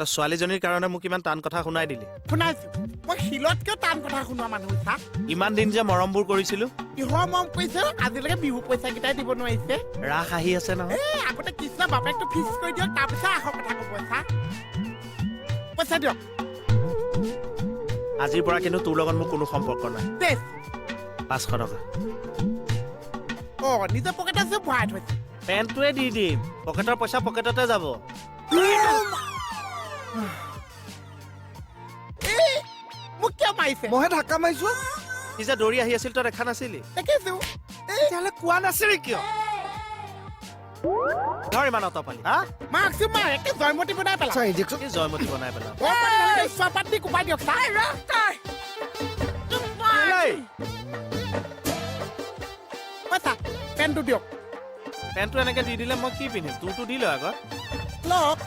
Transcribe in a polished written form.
তই ছোৱালীজনীৰ কাৰণে মোক ইমান টান কথা শুনাই দিলি। শুনাইছো, মই শিলতকেও টান কথা শুনোৱা মানুহ চা। ইমান দিন যে মৰমবোৰ কৰিছিলো। কিহৰ মৰম কৰিছে? আজিলৈকে বিহু পইচা কেইটাই দিব নোৱাৰিছে। ৰাস আহি আছে নহয়। এই আগতে কৃষ্ণ বাপেকটো ফিক্স কৰি দিয়ক, তাৰপিছত আহক কথা ক'ব। চা, পইচা দিয়ক। আজিৰ পৰা কিন্তু তোৰ লগত মোৰ কোনো সম্পৰ্ক নাই। দেছ। 500 টকা। অ, নিজৰ পকেটত আছে, ভৰাই থৈছে। পেণ্টটোৱে দি দিম, পকেটৰ পইচা পকেটতে যাব। এই, মোক কিয় মাৰিছে? মইহে ধাক্কা মাৰিছো। সি যে দৌৰি আহি আছিল, তই দেখা নাছিলি? দেখিছো। তেতিয়াহ'লে কোৱা নাছিলি কিয়? ধৰ, ইমান অতপালি হা? মাকচোন মাৰ, একে জয়মতী বনাই পেলা। Sir, injection. কি জয়মতী বনাই পেলা? চপাত দি কোপাই দিয়ক ছাৰ। এই, পইচা পেনটো দিয়ক। পেণ্টটো এনেকে দি দিলে মই কি পিন্ধিম? তোৰটো দি ল আগত। লওক।